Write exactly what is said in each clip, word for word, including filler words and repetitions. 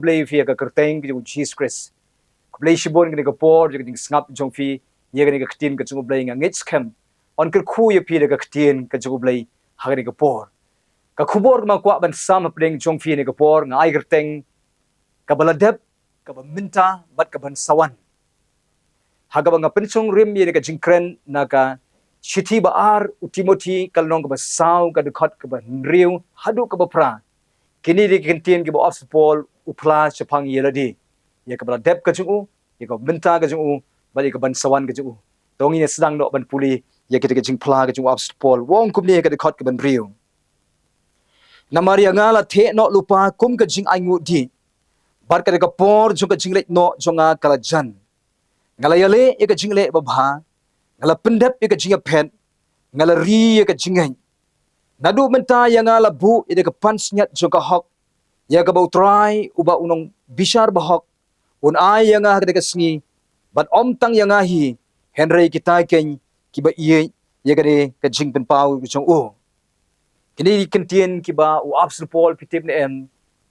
Blei ïa phi ha ka kyrteng ka jong u Jisu Khrist. Khublei shibun kane ka por jong ka jingsngap jong phi ïa kane ka ktien ka jong u Blei. Nga ngeit skhem yn kyrkhu ïa phi da ka ktien ka jong u Blei ha kane ka por. Ka khubor kaba nga kwah ban sam hapdeng jong phi ha kane ka por nga ai kyrteng kaba la dep, kaba mynta bad kaban sa wan. Ha kaba nga pynshong rim ïa ka jingkren na ka shithi ba ar u Timothi ka lynnong kaba saw ka dkhot kaba hynriew haduh kaba phra. Kine dei ki kyntien kiba u apostol Paul u phla shaphang ïa lade, ïa kaba la dep ka jong u, ïa kaba mynta ka jong u, bad ïa kaban sa wan ka jong u. To ngin ïa sdang noh ban pule ïa kita ki jingphla ka jong u apostol Paul. U ong kumne ha ka dkhot kaba hynriew: Namar ïa nga la theh noh lypa kum ka jingainguh dih, bad ka dei ka por jong ka jingleit noh jong nga ka la jan. Nga la ïaleh ïa ka jingleh babha, nga la pyndep ïa ka jingïaphet, nga la ri ïa ka jingngeit. Naduh mynta ïa nga la buh ïa ka pansngiat jong ka hok, ïa kaba u Trai uba u nongbishar bahok un ai ïa nga ha kane ka sngi, bad ym tang ïa nga hi, hynrei kita kein kiba ïeit ïa kane ka jingpynpaw jong u. Kine ki kyntien kiba u apostol Paul, phi tip ne em,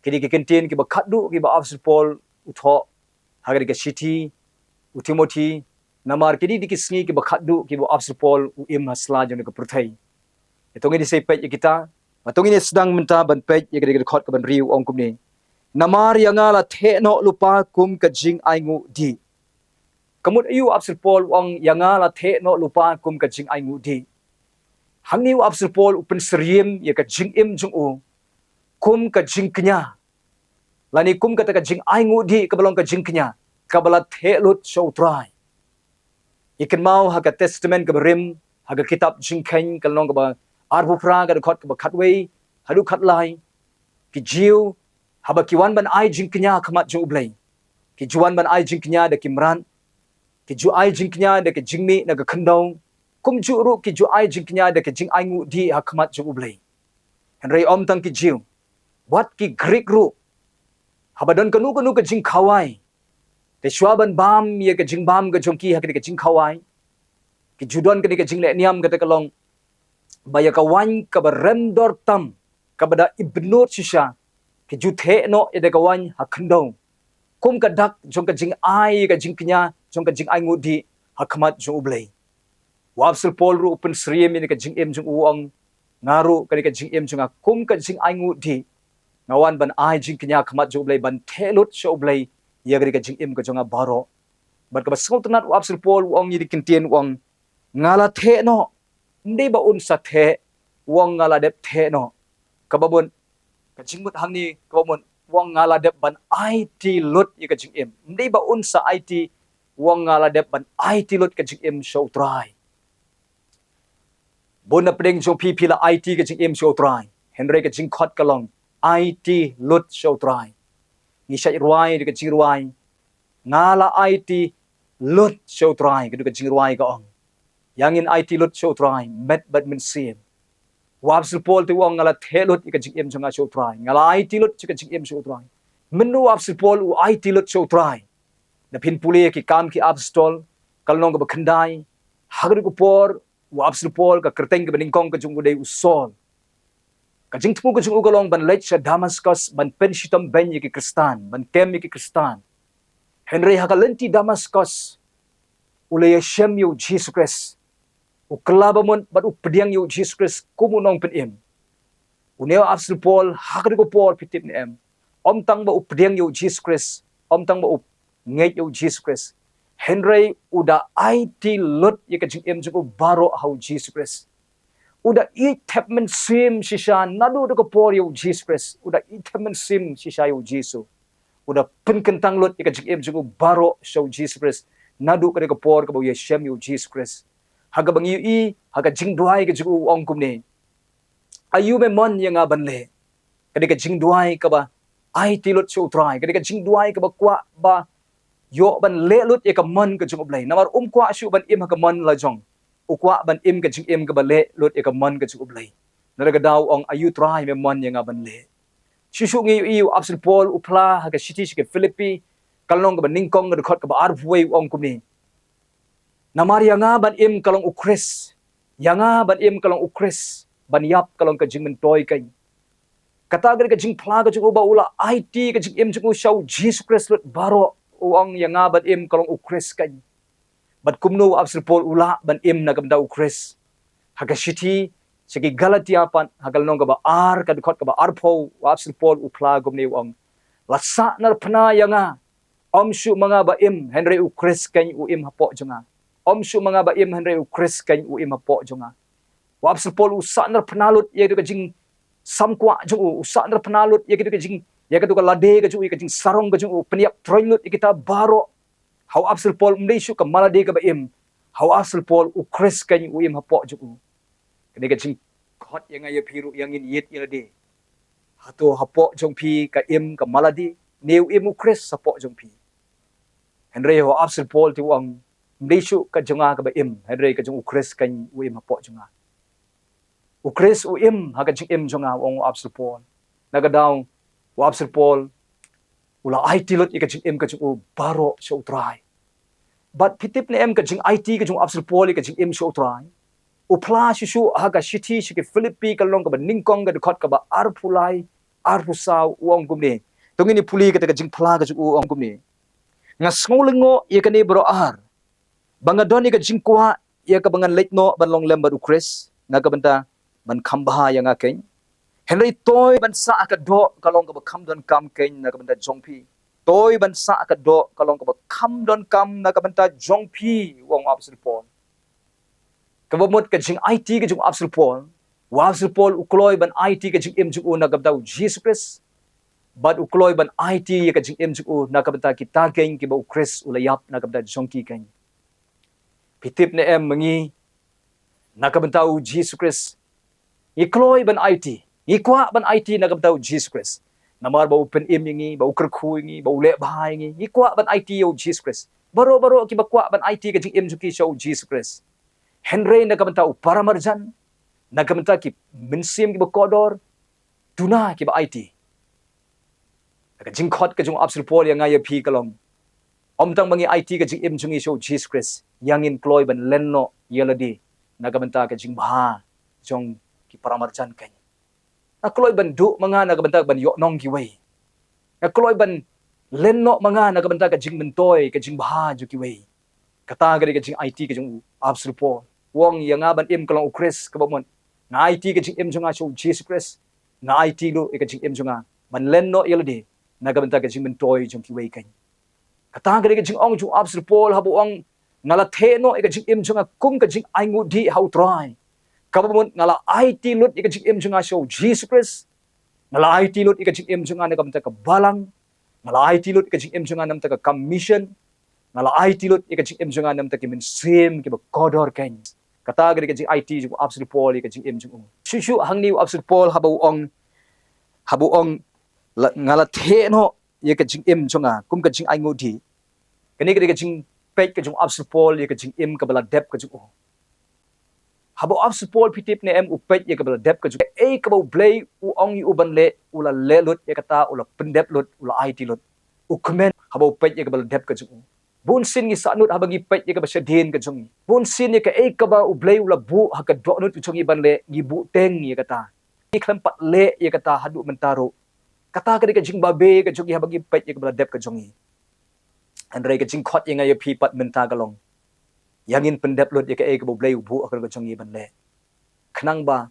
kine ki kyntien kiba khatduh kiba u apostol Paul u thoh ha kane ka shithi u Timothi. Namar kine dei ki sngi kiba khatduh kiba u apostol Paul u im ha sla jong ka pyrthei. Ïa to ngin ïa sei peit ïa kita, bad to ngin ïa sdang mynta ban peit ïa kane ka dkhot kaba hynriew, u ong kumne: Namar ïa nga la theh noh lypa kum ka jingainguh dih. Ka mut aïu u apostol Paul u ong ïa nga la theh noh lypa kum ka jingainguh dih? Hangne u apostol Paul u pynsyriem ïa ka jingim jong u kum ka jingkñia, lane kum kata ka jingainguh dih kaba long ka jingkñia, kaba la theh lut sha u Trai. Ïa kynmaw ha ka Testament kaba rim, ha ka kitab Jingkheiñ ka lynnong kaba arphew phra ka dkhot kaba khatwei haduh khatlai, ki Jiw haba ki wan ban ai jingkñia ha khmat jong u Blei, ki ju wan ban ai jingkñia da ki mrad, ki ju ai jingkñia da ki jingmih na ka khyndew, kumjuh ruh ki ju ai jingkñia da ki jingainguh dih ha khmat jong u Blei. Hynrei ym tang ki Jiw, wat ki Grik ruh, haba don kano kano ka jingkhawai, te shuwa ban bam ïa ka jingbam ka jong ki ha kane ka jingkhawai, ki ju don kane ka jingleh niam, kata ka long ba ïa ka waiñ kaba rem dor tam, kaba da ibnut shisha, ki ju theh noh ïa da ka waiñ ha khyndew, kum ka dak jong ka jingai ïa ka jingkñia, jong ka jingainguh dih ha khmat jong u Blei. U apostol Paul ruh u pynsyriem ïa ka jingim jong u, u ong nga ruh kane ka jingim jong nga kum ka jingainguh dih, nga wan ban ai jingkñia ha khmat jong u Blei, ban theh lut sha u Blei ïa kane ka jingim ka jong nga baroh. Bad kaba sngewtynnat, u apostol Paul u ong ïa ki kyntien, u ong nga la theh noh, ym dei ba un sa theh, u ong nga la dep theh noh. Kaba mut, ka jingmut hangne kaba mut, u ong nga la dep ban aiti lut ïa ka jingim, ym dei ba un sa aiti, u ong nga la dep ban aiti lut ka jingim sha u Trai. Bun na pdeng jong phi, phi la aiti ka jingim sha u Trai, hynrei ka jingkhot ka long aiti lut sha u Trai. Ngi shait rwai da ka jingrwai, nga la aiti lut sha u Trai, ka dei ka jingrwai ka ong, ïa ngin aiti lut sha u Trai met bad mynsiem. U apostol Paul te u ong nga la theh lut ïa ka jingim jong nga sha u Trai, nga la aiti lut ïa ka jingim sha u Trai. Mynno u apostol Paul u aiti lut sha u Trai? Lada phin pule ïa ki Kam ki Apostol ka lynnong kaba khyndai, ha kane ka por u apostol Paul, ka kyrteng kaba nyngkong ka jong u dei u Saul. Ka jingthmu ka jong u ka long ban leit sha Damaskus ban pynshitom beiñ ïa ki Khristan, ban kem ïa ki Khristan. Hynrei ha ka lynti Damaskus u la ïashem ïa u Jisu Khrist. U kylla ba mut bad u pdiang ïa u Jisu Khrist kum u nongpynim. Une u apostol Paul ha kane ka por, phi tip ne em, ym tang ba u pdiang ïa u Jisu Khrist, ym tang ba u ngeit ïa u Jisu Khrist, hynrei u da aiti lut ïa ka jingim jong u baroh ha u Jisu Khrist. U da ïeit thep mynsiem shisha naduh da ka por ïa u Jisu Khrist. U da ïeit thep mynsiem shisha ïa u Jisu. U da pynkyntang lut ïa ka jingim jong u baroh sha u Jisu Khrist naduh kane ka por kaba u ïashem ïa u Jisu Khrist. Ha kaba ngi ïohi ha ka jingduwai ka jong u, u ong kumne: Aïu me mon ïa nga ban leh? Ka dei ka jingduwai kaba aiti lut sha u Trai, ka dei ka jingduwai kaba kwah ba ïoh ban leh lut ïa ka mon ka jong u Blei. Namar um kwah shuh ban im ha ka mon la jong, u kwah ban im ka jingim kaba leh lut ïa ka mon ka jong u Blei. Na kata ka daw u ong: Aïu Trai me mon ïa nga ban leh? Shuh shuh ngi ïohi u apostol Paul u phla ha ka shithi sha ki Philippi ka lynnong kaba nyngkong, ka dkhot kaba arphew wei, u ong kumne: Namar ïa nga ban im ka long u Khrist. Ïa nga ban im ka long u Khrist, ban ïap ka long ka jingmyntoi keiñ. Kata ka dei ka jingphla ka jong u ba u la aiti ka jingim jong u sha u Jisu Khrist lut baroh. U ong ïa nga ban im ka long u Khrist keiñ. Bad kumno u Apostol Paul u lah ban im na ka bynta u Khrist? Ha ka shithi sha ki Galatia pat, ha ka lynnong kaba ar, ka dkhot kaba arphew, u Apostol Paul u phla kumne, u ong, la sahnarphna ïa nga, ym shuh ma nga ba im, hynrei u Khrist keiñ u im hapoh jong nga. Ym shuh ma nga ba im, hynrei u Khrist keiñ u im hapoh jong nga. U Apostol Paul u sahnarphna lut ïa ka jingsamkwah jong u, u sahnarphna lut ïa ka jing, ïa ka lade ka jong u, ïa ka jingsarong ka jong u, pynïap troiñ lut ïa kita baroh. Ha u Apostol Paul ym dei shuh ka malade kaba im. Ha u Apostol Paul u Khrist keiñ u im hapoh jong u. Kane ka jingkhot ïa nga ïa phi ruh, ïa ngin ïit ïa lade. Hato hapoh jong phi ka im ka malade, ne u im u Khrist hapoh jong phi? Hynrei ha u Apostol Paul te u ong, ym dei shuh ka jong nga kaba im, hynrei ka jong u Khrist keiñ u im hapoh jong nga. U Khrist u im ha ka jingim jong nga, u ong u Apostol Paul. Na ka daw u Apostol Paul u la aiti lut ïa ka jingim ka jong u baroh sha u Trai. Bad phi tip ne em, ka jingaiti ka jong u Apostol Paul ïa ka jingim sha u Trai, u phla shuh shuh ha ka shithi sha ki Philippi, ka lynnong kaba nyngkong, ka dkhot kaba arphew lai, arphew saw, u ong kumne. To ngin ïa pule kata ka jingphla ka jong u, u ong kumne. Nga sngew lyngngoh ïa kane baroh ar, ba nga don ïa ka jingkwah ïa kaba ngan leit noh ban long lem bad u Khrist, na ka bynta ban kham bha ïa nga keiñ. Hynrei toi ban sah ka doh ka long kaba kham donkam keiñ na ka bynta jong phi. Toi ban sah ka doh ka long kaba kham donkam na ka bynta jong phi, u ong u Apostol Paul. Kaba mut ka jingaiti ka jong u Apostol Paul, u Apostol Paul u kloi ban aiti ka jingim jong u na ka bynta u Jisu Khrist. Bad u kloi ban aiti ïa ka jingim jong u na ka bynta kita keiñ kiba u Khrist u la ïap na ka bynta jong ki keiñ. Phi tip ne em, ma ngi, na ka bynta u Jisu Khrist, ngi kloi ban aiti, ngi kwah ban aiti na ka bynta u Jisu Khrist. Namar ba u pynim ïa ngi, ba u kyrkhu ïa ngi, ba u leh bha ïa ngi, ngi kwah ban aiti ïa u Jisu Khrist. Baroh baroh kiba kwah ban aiti ka jingim jong ki sha u Jisu Khrist. Hynrei na ka bynta u paramarjan, na ka bynta ki mynsiem kiba kordor, duna kiba aiti. Ka jingkhot ka jong u Apostol Paul ïa nga ïa phi ka long, ym tang ba ngi aiti ka jingim jong ngi sha u Jisu Khrist, ïa ngin kloi ban len noh ïa lade na ka bynta ka jingbha jong ki paramarjan keiñ. Nga kloi ban duh ma nga na ka bynta ban ïoh nong kiwei. Nga kloi ban len noh ma nga na ka bynta ka jingmyntoi, ka jingbha jong kiwei. Kata ka dei ka jingaiti ka jong u Apostol Paul. U ong ïa nga ban im ka long u Khrist, kaba mut nga aiti ka jingim jong nga sha u Jisu Khrist, nga aiti lut ïa ka jingim jong nga ban len noh ïa lade na ka bynta ka jingmyntoi jong kiwei keiñ. Kata ka dei ka jingong jong u Apostol Paul haba u ong, nga la theh noh ïa ka jingim jong nga kum ka jingainguh dih ha u Trai. Kaba mut nga la aiti lut ïa ka jingim jong nga sha u Jisu Khrist. Nga la aiti lut ïa ka jingim jong nga na ka bynta ka balang. Nga la aiti lut ïa ka jingim jong nga na ka bynta ka kam mission. Nga la aiti lut ïa ka jingim jong nga na ka bynta ki mynsiem kiba kordor keiñ. Kata ka dei ka jingaiti jong u Apostol Paul ïa ka jingim jong u. Shuh shuh hangne u Apostol Paul haba u ong, haba u ong, la, nga la theh noh ïa ka jingim jong nga kum ka jingainguh dih. Kane ka dei ka jingpeit ka jong u Apostol Paul ïa ka jingim kaba la dep ka jong u. Haba u Apostol Paul, phi tip ne em, u peit ïa kaba la dep ka jong u, kaei kaba u Blei u ong ïa u ban leh, u la leh lut ïa kata, u la pyndep lut, u la aiti lut. U kmen haba u peit ïa kaba la dep ka jong u. Bun sien ngi sahnud haba ngi peit ïa kaba shadien ka jong ngi. Bun sien ïa kaei kaba u Blei u la buh ha ka dohnud ka jong ngi ban leh, ngi buh teng ïa kata. Ngi khlem pat leh ïa kata haduh mynta ruh. Kata ka dei ka jingbabe ka jong ngi haba ngi peit ïa kaba la dep ka jong ngi. Hynrei ka jingkhot ïa nga ïa phi pat mynta ka long, ïa ngin pyndep lut ïa kaei kaba u Blei u buh ha ka dohnud ka jong ngi ban leh. Khnang ba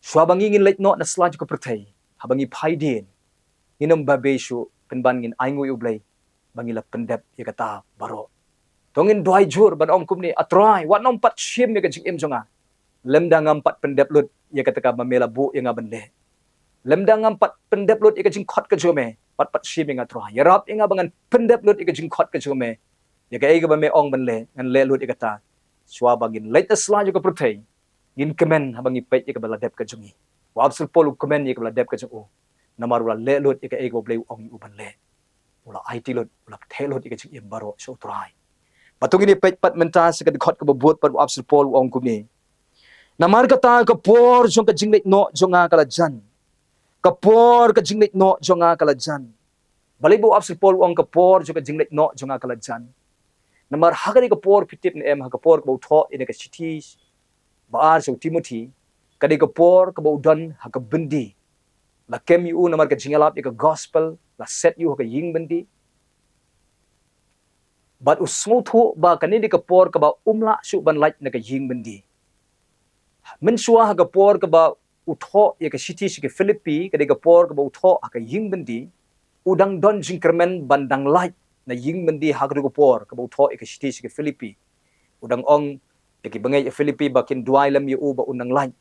shuwa ba ngi ngin leit noh na sla jong ka pyrthei, haba ngi phai dien, ngin ym babe shuh, pynban ngin ainguh ïa u Blei ba ngi la pyndep ïa kata baroh. To ngin duwai jur ban ong kumne, A Trai, wat nym pat shim ïa ka jingim jong nga lymda ngam pat pyndep lut ïa kata kaba me la buh ïa nga ban leh. Lymda ngam pat pyndep lut ïa ka jingkhot ka jong me, wat pat shim ïa nga, Trai. Ïarap ïa nga ba ngan pyndep lut ïa ka jingkhot ka jong me. Ïa kaei kaba me ong ban leh, ngan leh lut ïa kata. Shuwa ba ngin leit na sla jong ka pyrthei, ngin kmen haba ngi peit ïa kaba la dep ka jong ngi. U Apostol Paul u kmen ïa kaba la dep ka jong u. Namar u la leh lut ïa kaei kaba u Blei u ong ïa u ban leh. U la aiti lut, u la theh lut ïa ka jingim baroh sha u Trai. Bad to ngin ïa peit pat mynta sha ka dkhot kaba bud pat, u Apostol Paul u ong kumne. Namar kata ka por jong ka jingleit noh jong nga ka la jan. Ka por ka jingleit noh jong nga ka la jan. Balei ba u Apostol Paul u ong ka por jong ka jingleit noh jong nga ka la jan? Namar ha kane ka por, phi tip ne em, ha ka por kaba u thoh ïa kane ka shithi ba ar sha u Timothi, ka dei ka por kaba u don ha ka byndi. La kem ïa u namar ka jingïalap ïa ka gospel, la set ïa u ha ka ïing byndi. Bad u sngewthuh ba kane dei ka por kaba um lah shuh ban lait na ka ïing byndi. Mynshuwa ha ka por kaba u thoh ïa ka shithi sha ki Philippi, ka dei ka por kaba u thoh ha ka ïing byndi, u dang don jingkyrmen ban dang lait na ïing byndi ha ka dei ka por kaba u thoh ïa ka shithi sha ki Philippi. U dang ong ïa ki bangeit ïa Philippi ba kin duwai lem ïa u ba un dang lait.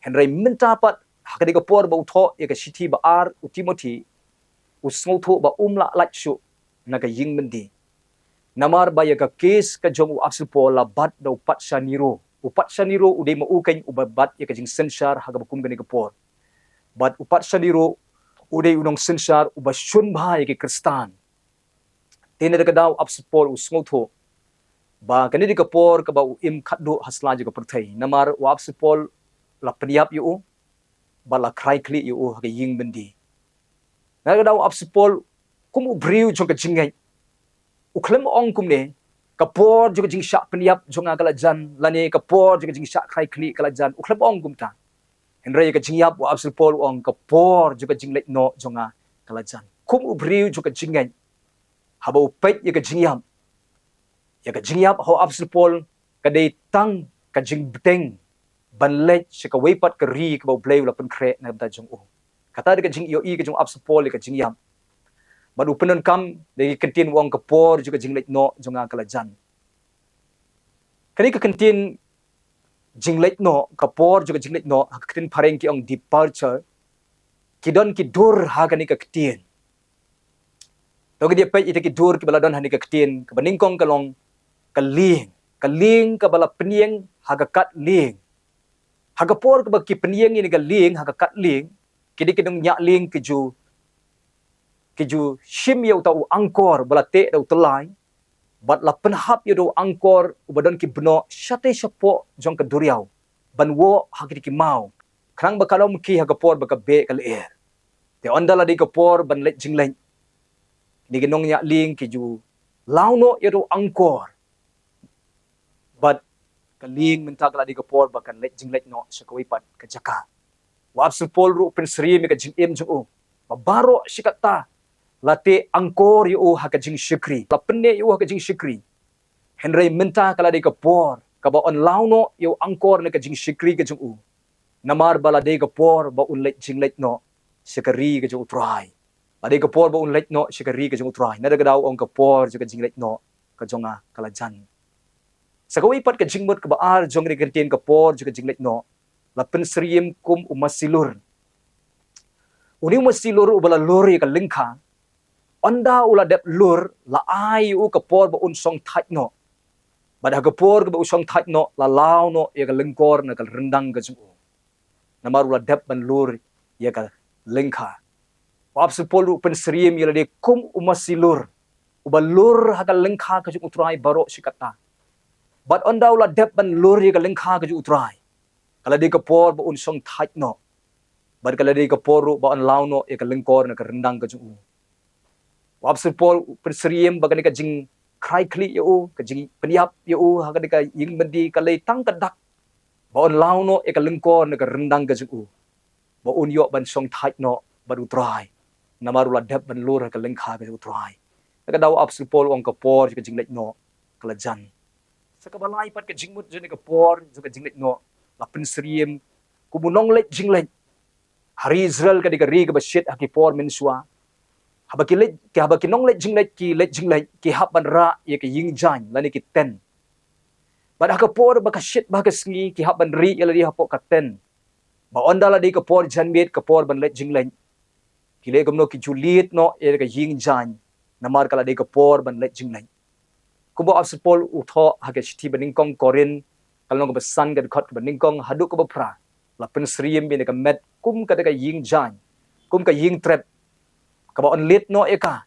Hynrei mynta pat ha ka dei ka por ba u thoh ïa ka shithi ba ar u Timothi, u sngewthuh ba um lah lait shuh na ka ïing byndi. Namar ba ïa ka case ka jong u Apostol Paul la bat da u Patsha Nero. U Patsha Nero u dei ma u keiñ uba bat ïa ka jingsynshar ha kaba kum kane ka por. Bad u Patsha Nero u dei u nongsynshar uba shun bha ïa ki Khristan. Te na ka daw u Apostol Paul u sngewthuh ba kane dei ka por kaba u im khatduh ha sla jong ka pyrthei. Namar u Apostol Paul la pynïap ïa u, bad la khrai khlieh ïa u ha ka ïing byndi. Na ka daw u Apostol Paul kum u briew jong ka jingngeit, u khlem ong kumne, ka por jong ka jingshah pynïap jong nga ka la jan, lane ka por jong ka jingshah khrai khlieh ka la jan. U khlem ong kumta. Hynrei ïa ka jingïap u Apostol Paul u ong ka por jong ka jingleit noh jong nga ka la jan. Kum u briew jong ka jingngeit, haba u peit ïa ka jingïap, ïa ka jingïap ha u Apostol Paul ka dei tang ka jingbteng ban leit sha kawei pat ka ri kaba U Blei u la pynkhreh na ka bynta jong u. Kata dei ka jingïohi ka jong u Apostol Paul ïa ka jingïap. Bad u pyndonkam da ki kyntien u ong ka por jong ka jingleit noh jong nga ka la jan. Kane ka kyntien jingleit noh, ka por jong ka jingleit noh, ha ka ktien phareng ki ong departure, ki don ki dur ha kane ka ktien. To ngin ïa peit ïa kita ki dur kiba la don ha kane ka ktien, kaba nyngkong ka long ka lieng, ka lieng kaba la pynïeng ha ka kad lieng. Ha ka por kaba ki pynïeng ïa kane ka lieng ha ka kad lieng, ki dei ki nongñiah lieng ki ju, ki ju shim ïa uta u angkor ba la teh da u tyllai, bad la pynhap ïa uta u angkor uba don ki bnoh shatei shapoh jong ka duriaw ban woh ha kine ki maw, khnang ba kan ym khie ha ka por ba ka beh ka lyer. Te ynda la dei ka por ban leit jingleit, kine ki nongñiah lieng ki ju law noh ïa uta u angkor. Bad ka lieng mynta ka la dei ka por ba kan leit jingleit noh sha kawei pat ka jaka. U Apostol Paul ruh u pynsyriem ïa ka jingim jong u ba baroh shi katta la teh angkor ïa u ha ka jingshakri, la pynneh ïa u ha ka jingshakri. Hynrei mynta ka la dei ka por kaba un law noh ïa u angkor na ka jingshakri ka jong u. Namar ba la dei ka por ba un leit jingleit noh sha ka ri ka jong U Trai. La dei ka por ba un leit noh sha ka ri ka jong U Trai. Na kata ka daw u ong ka por jong ka jingleit noh ka jong nga ka la jan. Sa kawei pat ka jingmut kaba ar jong kane ka kyntien ka por jong ka jingleit noh, la pynsyriem kum u masi lur. Une u masi lur uba la lur ïa ka lyngkha, ynda u la dep lur, la ai ïa u ka por ba un shong thait noh. Bad ha ka por kaba u shong thait noh, la law noh ïa ka lyngkor na ka ryndang ka jong u. Namar u la dep ban lur ïa ka lyngkha. U Apostol Paul ruh u pynsyriem ïa lade kum u masi lur uba lur ha ka lyngkha ka jong U Trai baroh shi katta. Bad ynda u la dep ban lur ïa ka lyngkha ka jong U Trai, ka la dei ka por ba un shong thait noh. Bad ka la dei ka por ruh ba un law noh ïa ka lyngkor na ka ryndang ka jong u. U Apostol Paul u pynsyriem ba kane ka jingkhrai khlieh ïa u, ka jingpynïap ïa u ha kane ka ïing byndi, ka lei tang ka dak ba un law noh ïa ka lyngkor na ka ryndang ka jong u, ba un ïoh ban shong thait noh bad U Trai. Namar u la dep ban lur ha ka lyngkha ka jong U Trai. Na kata ka daw u Apostol Paul u ong ka por jong ka jingleit noh ka la jan. Sa kaba lai pat ka jingmut jong kane ka por jong ka jingleit noh, la pynsyriem kum u nongleit jingleit. Ha ri Israel ka dei ka ri kaba shit ha ki por mynshuwa. Haba ki leit, ki, haba ki nongleit jingleit ki leit jingleit, ki hap ban rah ïa ka ïing jaiñ lane ki tent. Bad ha ka por ba ka shit bha ka sngi, ki hap ban rieh ïa lade hapoh ka tent. Ba ynda la dei ka por janmiet, ka por ban leit jingleit, ki leh kumno? Ki ju lied noh ïa ka ïing jaiñ, namar ka la dei ka por ban leit jingleit. Kumba u Apostol Paul u thoh ha ka shithi ba nyngkong Korinth, ka lynnong kaba san, ka dkhot kaba nyngkong haduh kaba phra, la pynsyriem ïa kane ka met kum kata ka ïing jaiñ, kum ka ïing trep, kaba un lied noh ïa ka,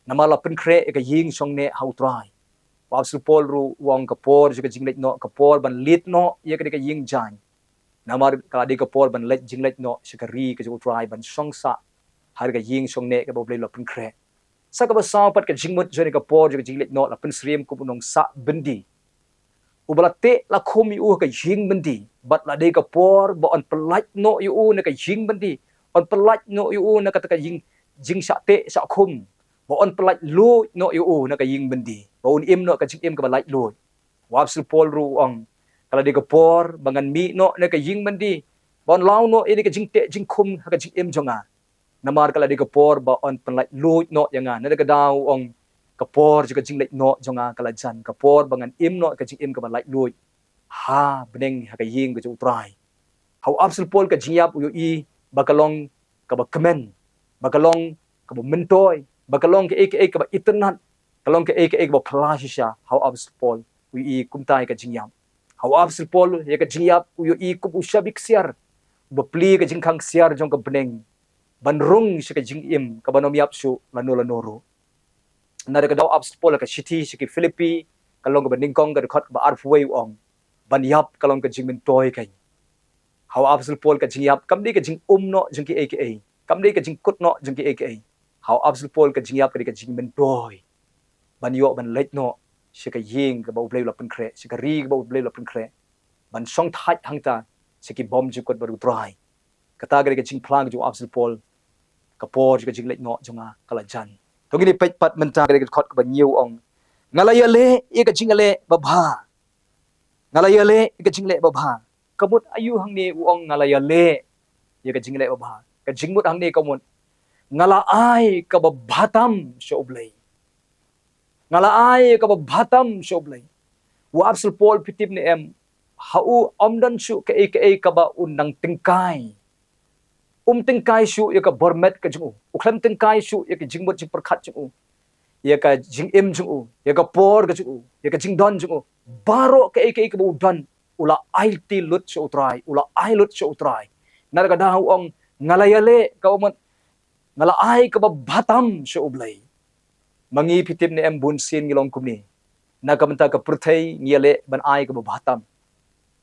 namar la pynkhreh ïa ka ïing shongneh ha U Trai. U Apostol Paul ruh u ong ka por jong ka jingleit noh, ka por ban lied noh ïa kane ka ïing jaiñ. Namar ka la dei ka por ban leit jingleit noh sha ka ri ka jong U Trai, ban shong sah ha ka ïing shongneh kaba U Blei u la pynkhreh. Sa kaba saw pat ka jingmut jong kane ka por jong ka jingleit noh, la pynsyriem kum u nongsah byndi uba la teh la khum ïa u ha ka ïing byndi. Bad la dei ka por ba un pyllait noh ïa u na ka ïing byndi, yn pyllait noh ïa u na kata ka jing, jingshah teh shah khum, ba yn pyllait luid noh ïa u na ka ïing byndi, ba un im noh ka jingim kaba laitluid. U Apostol Paul ruh u ong, ka la dei ka por ba ngan mih noh na ka ïing byndi, ba yn law noh ïa ka jingteh jingkhum ha ka jingim jong nga. Namar ka la dei ka por ba yn pyllait luid noh ïa nga. Na kata ka daw u ong, ka por jong ka jingleit noh jong nga ka la jan, ka por ba ngan im noh ka jingim kaba laitluid ha bneng, ha ka ïing ka jong U Trai. Ha u Apostol Paul ka jingïap u ïohi ba ka long kaba kmen, ba ka long kaba myntoi, ba ka long kaei kaei kaba itynnad, ka long kaei kaei kaba phylla shisha. Ha u Apostol Paul u ïohi kumta ïa ka jingïap. Ha u Apostol Paul ïa ka jingïap u ïohi kum u shabi ksiar, uba plie ka jingkhang ksiar jong ka bneng ban rung sha ka jingim kaba nym ïap shuh lano lano ruh. Na kata ka daw u Apostol Paul ha ka shithi sha ki Philippi, ka lynnong kaba nyngkong, ka dkhot kaba arphew wei u ong, ban ïap ka long ka jingmyntoi kein. Ha u Apostol Paul ka jingïap kam dei ka jingum noh jong kiei kiei, kam dei ka jingkut noh jong kiei kiei. Ha u Apostol Paul ka jingïap ka dei ka jingmyntoi ban ïoh ban leit noh sha ka ïing kaba U Blei u la pynkhreh, sha ka ri kaba U Blei u la pynkhreh, ban shongthait hangta sha ki bymjukut bad U Trai. Kata ka dei ka jingphla ka jong u Apostol Paul. Ka por jong ka jingleit noh jong nga ka la jan. To ngin ïa peit pat mynta ka dei ka dkhot kaba hynñiew u ong, nga la ïaleh ïa ka jingleh babha. Nga la ïaleh ïa ka jingleh babha. Ka mut aïu hangne u ong nga la ïaleh ïa ka jingleh babha? Ka jingmut hangne ka mut, nga la ai kaba bha tam sha U Blei. Nga la ai kaba bha tam sha U Blei. U Apostol Paul, phi tip ne em, ha u ym don shuh kaei kaei kaba u nang tyngkai. Um tyngkai shuh ïa ka bor met ka jong u. U khlem tyngkai shuh ïa ka jingmut jingpyrkhat jong u, ïa ka jingim jong u, ïa ka por ka jong u, ïa ka jingdon jong u. Baroh kaei kaei kaba u don, u la aiti lut sha U Trai, u la ai lut sha U Trai. Na kata ka daw u ong, nga la ïaleh, ka mut, nga la ai kaba bha tam sha U Blei. Ma ngi, phi tip ne em, bun sien ngi long kumne. Na ka bynta ka pyrthei ngi ïaleh ban ai kaba bha tam.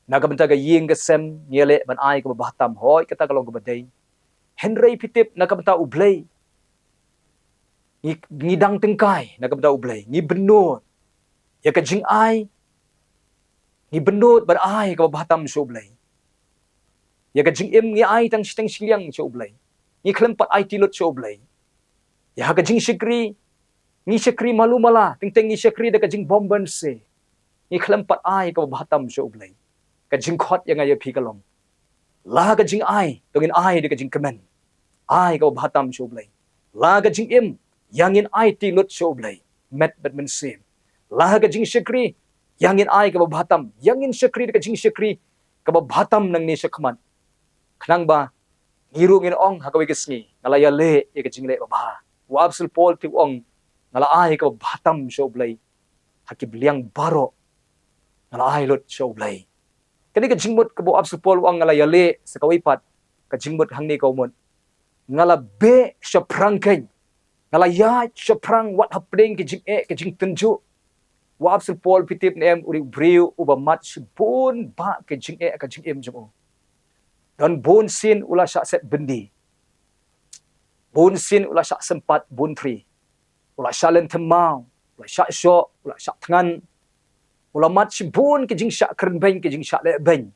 Na ka bynta ka ïing ka sem ngi ïaleh ban ai kaba bha tam. Hooid, kata ka long kaba dei. Hynrei phi tip, na ka bynta U Blei, ngi, ngi dang tyngkai na ka bynta U Blei. Ngi bynnud ïa ka jingai, ngi bynnud ban ai kaba bha tam sha U Blei. Ïa ka jingim ngi ai tang shiteng shiliang sha U Blei. Ngi khlem pat aiti lut sha U Blei. Ïa ha ka jingshakri, ngi shakri malu mala, teng teng ngi shakri da ka jingbymman se. Ngi khlem pat ai kaba bha tam sha U Blei. Ka jingkhot ïa nga ïa phi ka long, la ka jingai, to ngin ai da ka jingkmen. Ai kaba bha tam sha U Blei. La ka jingim, ïa ngin aiti lut sha U Blei, met bad mynsiem. La ka jingshakri, ïa ngin ai kaba bha tam, ïa ngin shakri da ka jingshakri kaba bha tam nangne shakhmat. Khnang ba ngi ruh ngin ong ha kawei ka sngi, nga la ïaleh ïa ka jingleh babha. U Apostol Paul te u ong, nga la ai kaba bha tam sha U Blei. Ha ki bliang baroh nga la ai lut sha U Blei. Kane ka jingmut kaba u Apostol Paul u ong nga la ïaleh, sa kawei pat ka jingmut hangne ka mut, nga la beh shaphrang kein. Nga la ïaid shaphrang wat hapdeng ka jingeh ka jingtynjuh. U Apostol Paul, phi tip ne em, u dei u briew uba mad shibun bah ka jingeh ka jingim jong u. Don bun sien u la shah set byndi. Bun sien u la shah sympat bun thri. U la shah lynthem maw, u la shah shoh, u la shah thngan. U la mad shibun ki jingshah kren beiñ, ki jingshah leh beiñ.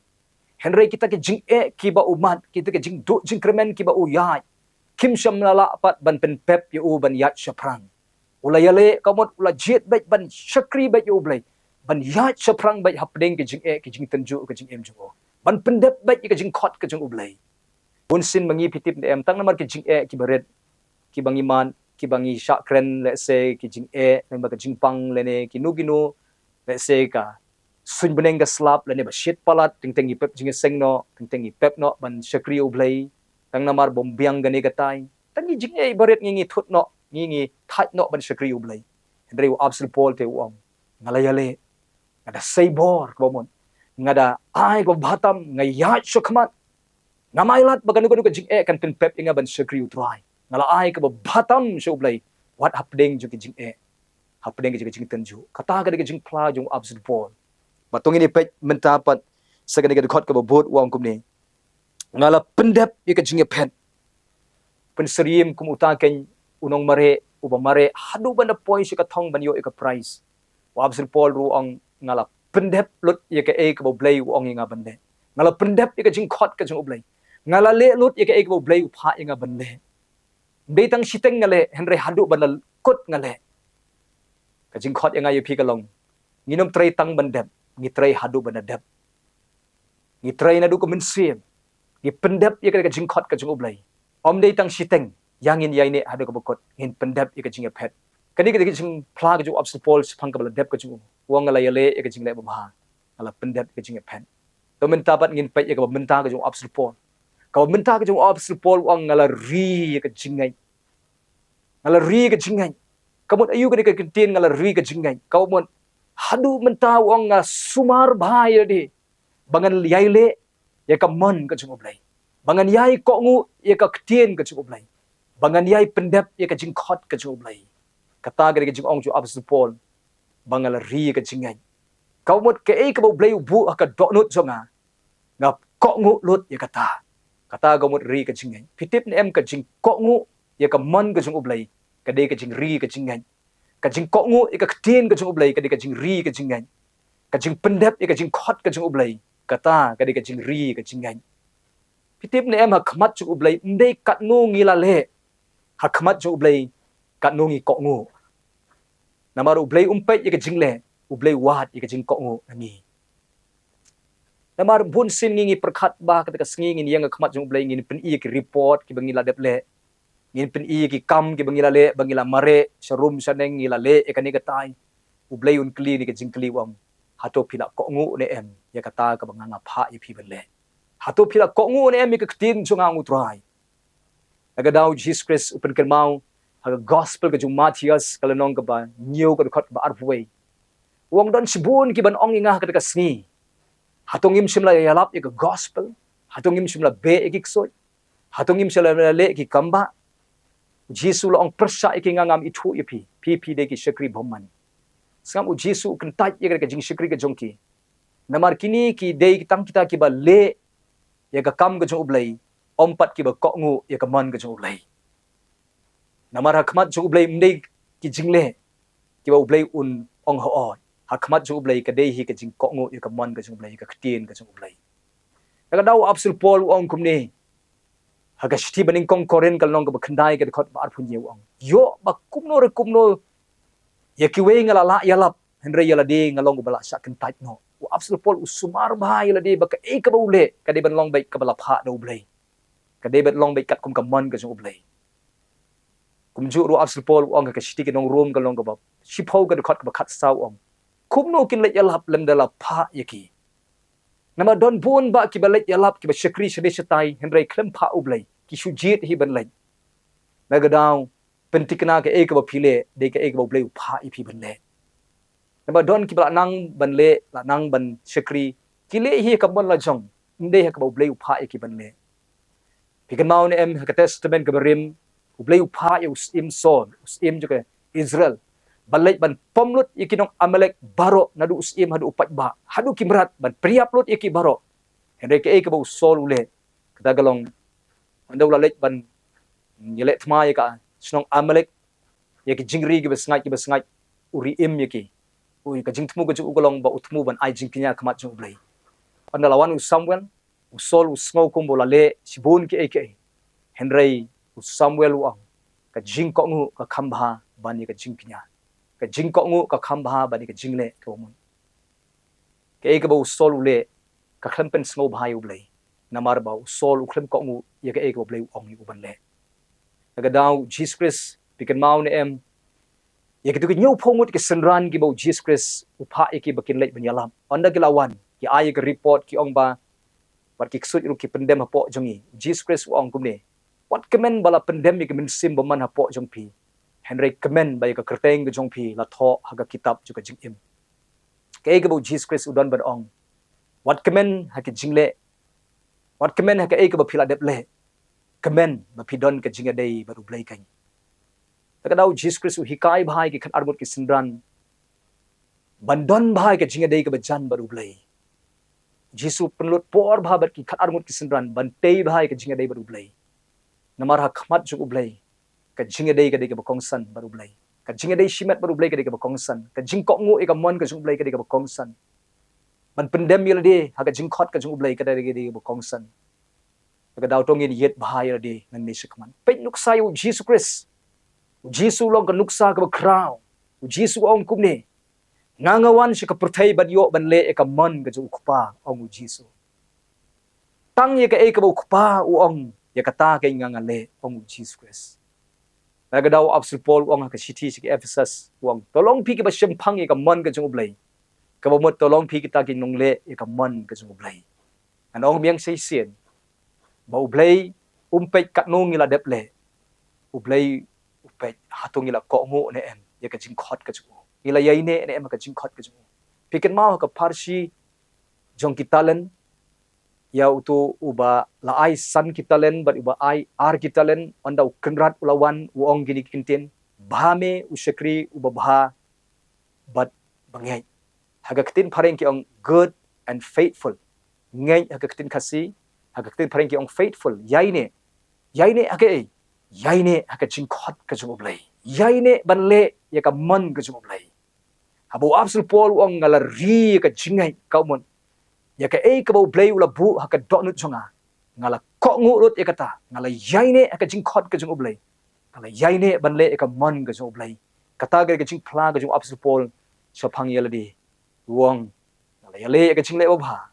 Hynrei kita ki jingeh kiba u mad, kita ki jingduh jingkyrmen kiba u ïaid, kim shym la lah pat ban pynpep ïa u ban ïaid shaphrang. U la ïaleh, ka mut u la jied beit ban shakri beit ïa U Blei, ban ïaid shaphrang beit hapdeng ki jingeh ki jingtynjuh ka jingim jong u, ban pyndep beit ïa ka jingkhot ka jong U Blei. Bun sien ma ngi, phi tip ne em, tang namar ki jingeh kiba rit, kiba ngi mad, kiba ngi shah kren, let's say, ki jingeh, lane ba ka jingpang, lane kino kino, let's say, ka suiñ bneng ka slap, lane ba shit palat, teng teng ngi pep jingïaseng noh, teng teng ngi pep noh ban shakri U Blei. Tang namar bym biang kane katai, tang ki jingeh ba rit ngi, ngi thut noh, ngi, ngi thait noh ban shakri U Blei. Hynrei u Apostol Paul te u ong, nga la ïaleh, nga da sei bor kaba mut, nga da ai kaba bha tam, nga ïaid shakhmat. Ngam ailad ba kano kano ka jingeh kan pynpep ïa nga ban shakri U Trai. Nga la ai kaba bha tam sha U Blei, wat hapdeng jong ki jingeh, hapdeng jong ki jingtynjuh. Kata ka dei ka jingphla jong u Apostol Paul. Bad to ngin ïa peit mynta pat sha kane ka dkhot kaba bud, u ong kumne, nga la pyndep ïa ka jingïaphet. Pynsyriem kum uta kein u nongmareh uba mareh haduh ban da poi sha ka thong ban ïoh ïa ka prize. U Apostol Paul ruh u ong, nga la pyndep lut ïa kaei kaba U Blei u ong ïa nga ban leh. Nga la pyndep ïa ka jingkhot ka jong U Blei. Nga la leh lut ïa kaei kaba U Blei u phah ïa nga ban leh. Ym dei tang shiteng nga leh, hynrei haduh ban la kut nga leh. Ka jingkhot ïa nga ïa phi ka long, ngin ym trei tang ban dep, ngi trei haduh ban da dep. Ngi trei naduh ka mynsiem, ngi pyndep ïa ka, ka jingkhot ka jong U Blei. Ym dei tang shiteng, ïa ngin ïaineh haduh kaba kut, ngin pyndep ïa ka jingïaphet. Kane ka dei ka jingphla ka jong u Apostol Paul shaphang kaba la dep ka jong u. U ong nga la ïaleh ïa ka jingleh babha, nga la pyndep ïa ka jingïaphet. To mynta pat ngin peit ïa kaba mynta ka jong u Apostol Paul. Kaba mynta ka jong u Apostol Paul u ong nga la ri ïa ka jingngeit. Nga la ri ïa ka jingngeit. Ka mut aïu kane ka kyntien nga la ri ïa ka jingngeit? Ka mut haduh mynta u ong nga sumar bha ïa lade ba ngan ïai leh ïa ka mon ka jong U Blei, ba ngan ïai kohnguh ïa ka ktien ka jong U Blei, ba ngan ïai pyndep ïa ka jingkhot ka jong U Blei. Kata ka dei ka jingong jong u Apostol Paul, ba nga la ri ïa ka jingngeit. Ka mut kaei kaba U Blei u buh ha ka dohnud jong nga, nga kohnguh lut ïa kata. Kata ka mut ri ka jingngeit. Phi tip ne em, ka jingkohnguh ïa ka mon ka jong U Blei ka dei ka jingri ka jingngeit. Ka jingkohnguh ïa ka ktien ka jong U Blei ka dei ka jingri ka jingngeit. Ka jingpyndep ïa ka jingkhot ka jong U Blei, kata ka dei ka jingri ka jingngeit. Phi tip ne em, ha khmat jong U Blei ym dei katno ngi la leh, ha khmat jong U Blei katno ngi kohnguh. Namar U Blei um peit ïa ka jingleh, U Blei u wad ïa ka jingkohnguh na ngi. Namar bun sien ngi, ngi pyrkhat ba kata ka sngi ngin ïeng ha khmat jong U Blei, ngin pyni ïa ki report kiba ngi la dep leh, ngin pyni ïa ki kam kiba ngi la leh, ba ngi la mareh sha rum sha neng, ngi la leh ïa kane katai. U Blei un kylli ïa ngi ka jingkylli u ong, hato phi la kohnguh ne em ïa kata kaba nga, nga phah ïa phi ban leh? Hato phi la kohnguh ne em ïa ka ktien jong nga, ong U Trai? Na ka daw U Jisu Khrist u pynkynmaw ha ka gospel ka jong u Mathaios, ka lynnong kaba hynñiew, ka dkhot kaba arphew wei. U ong don shibun kiban ong ïa nga ha kata ka sngi, hato ngim shym la ïalap ïa ka gospel? Hato ngim shym la beh ïa ki ksuid? Hato ngim shym la leh ïa ki kam bah? U Jisu u la ong, pyrshah ïa ki, nga ngam ithuh ïa phi, phi, phi dei ki shakri bymman. Sngap, U Jisu u kyntait ïa ka jingshakri ka jong ki. Namar kine ki dei tang kita kiba leh ïa ka kam ka jong U Blei, ym pat kiba kohnguh ïa ka mon ka jong U Blei. Namar ha khmat jong U Blei ym dei ki jingleh kiba U Blei un ong hooid. Ha khmat jong U Blei ka dei hi ka jingkohnguh ïa ka mon ka jong U Blei, ïa ka ktien ka jong U Blei. Na ka daw u Apostol Paul u ong kumne ha ka shithi banyngkong Korinth, ka lynnong kaba khyndai, ka dkhot ba arphew hynñiew, u ong, ïoh ba kumno re kumno ïa kiwei nga la lah ïalap, hynrei ïa lade nga long uba la shah kyntait noh. U Apostol Paul u sumar bha ïa lade ba kaei kaba u leh ka dei ban long beit kaba la phah da U Blei, ka dei ban long beit katkum ka mon ka jong U Blei. Kumjuh ruh u Apostol Paul u ong ha ka shithi ki nong Rom, ka lynnong kaba shiphew, ka dkhot kaba khatsaw, u ong, kumno kin leit ïalap lymda la phah ïa ki? Namar don bun bah kiba leit ïalap, kiba shakri shane shatai, hynrei khlem phah U Blei, ki shu jied hi ban leit. Na ka daw, pynthikna, kaei kaba phi leh dei kaei kaba U Blei u phah ïa phi ban leh. Namar don kiba la nang ban leh, la nang ban shakri, ki leh hi ha ka mon la jong, ym dei ha kaba U Blei u phah ïa ki ban leh. Phi kynmaw ne em, ha ka Testament kaba rim, U Blei u phah ïa u syiem Saul, u syiem jong ka Israel, ban leit ban pom lut ïa ki nong Amalek baroh, naduh u syiem haduh u paidbah, haduh ki mrad, ban pynïap lut ïa ki baroh. Hynrei kaei kaba u Saul u leh? Kata ka long, ynda u la leit ban ïaleh thma ïa ka shnong Amalek, ïa ki jingri kiba sngaid kiba sngaid, u ri im ïa ki. U, ka jingthmu ka jong u ka long ba u thmu ban ai jingkñia ha khmat jong U Blei. Ynda la wan u Samuel, u Saul u sngew kumba u la leh shibun kiei kiei. Hynrei u Samuel u ong, ka jingkohnguh ka kham bha ban ïa ka jingkñia. Ka jingkohnguh ka kham bha ban ïa ka jingleh kaba mut. Kaei kaba u Saul u leh ka khlem pynsngewbha ïa U Blei, namar ba u Saul u khlem kohnguh ïa kaei kaba U Blei u ong ïa u ban leh. Na ka daw U Jisu Khrist, phi kynmaw ne em, ïa kito ki hynñiewphew ngut ki synran kiba U Jisu Khrist u phah ïa ki ba kin leit ban ïalap, ynda ki la wan, ki ai ïa ka report, ki ong ba wat ki ksuid ruh ki pyndem hapoh jong ngi. U Jisu Khrist u ong kumne, wat kmen ba la pyndem ïa ka mynsiem bymman hapoh jong phi, hynrei kmen ba ïa ka kyrteng ka jong phi la thoh ha ka kitab jong ka jingim. Kaei kaba U Jisu Khrist u don ban ong? Wat kmen ha ki jingleh, wat kmen ha kaei kaba phi la dep leh, kmen ba phi don ka jingïadei bad U Blei keiñ. Na ka daw U Jisu Khrist u hikai bha ïa ki khatar ngut ki synran ban don bha ïa ka jingïadei kaba jan bad U Blei. U Jisu u pynlut por bha bad ki khatar ngut ki synran ban tei bha ïa ka jingïadei bad U Blei. Namar ha khmat jong U Blei, ka jingïadei ka dei kaba kongsan bad U Blei. Ka jingïadei shimet bad U Blei ka dei kaba kongsan. Ka jingkohnguh ïa ka mon ka jong U Blei ka dei kaba kongsan. Ban pyndem ïa lade ha ka jingkhot ka jong U Blei ka dei, ka dei kaba kongsan. Ka daw to ngin ïeit bha ïa lade nangne shakhmat. Peit nuksa ïa u Jisu Khrist. U Jisu u long ka nuksa kaba khraw. U Jisu u ong kumne, nga nga wan sha ka pyrthei ban ïoh ban leh ïa ka mon ka jong u Kpa, ong u Jisu. Tang ïa kaei kaba u Kpa u ong, ïa kata keiñ nga nga leh, ong u Jisu Khrist. Na ka daw u Apostol Paul u ong ha ka shithi sha ki Ephesus, u ong, to long phi kiba shemphang ïa ka mon ka jong U Blei. Kaba mut to long phi kita ki nongleh ïa ka mon ka jong U Blei. Ngan ong biang shisien ba U Blei um peit katno ngi la dep leh. U Blei u peit hato ngi la kohnguh ne em ïa ka jingkhot ka jong u. Ngi la ïaineh ne em ïa ka jingkhot ka jong u. Phi kynmaw ha ka pharshi jong ki talent, ïa uto uba la ai san ki talent bad uba ai ar ki talent, ynda u kynrad u la wan, u ong kine ki ktien, bha me u shakri uba bha bad ba ngeit. Ha ka ktien phareng ki ong good and faithful. Ngeit ha ka ktien Khasi, ha ka ktien phareng ki ong faithful. Ïaineh. Ïaineh ha kaei? Ïaineh ha ka jingkhot ka jong U Blei. Ïaineh ban leh ïa ka mon ka jong U Blei. Haba u Apostol Paul u ong nga la ri ïa ka jingngeit, ka mut ïa kaei kaba U Blei u la buh ha ka dohnud jong nga, nga la kohnguh lut ïa kata, nga la ïaineh ha ka jingkhot ka jong U Blei. Nga la ïaineh ban leh ïa ka mon ka jong U Blei. Kata ka dei ka jingphla ka jong u Apostol Paul shaphang ïa lade. U ong nga la ïaleh ïa ka jingleh babha,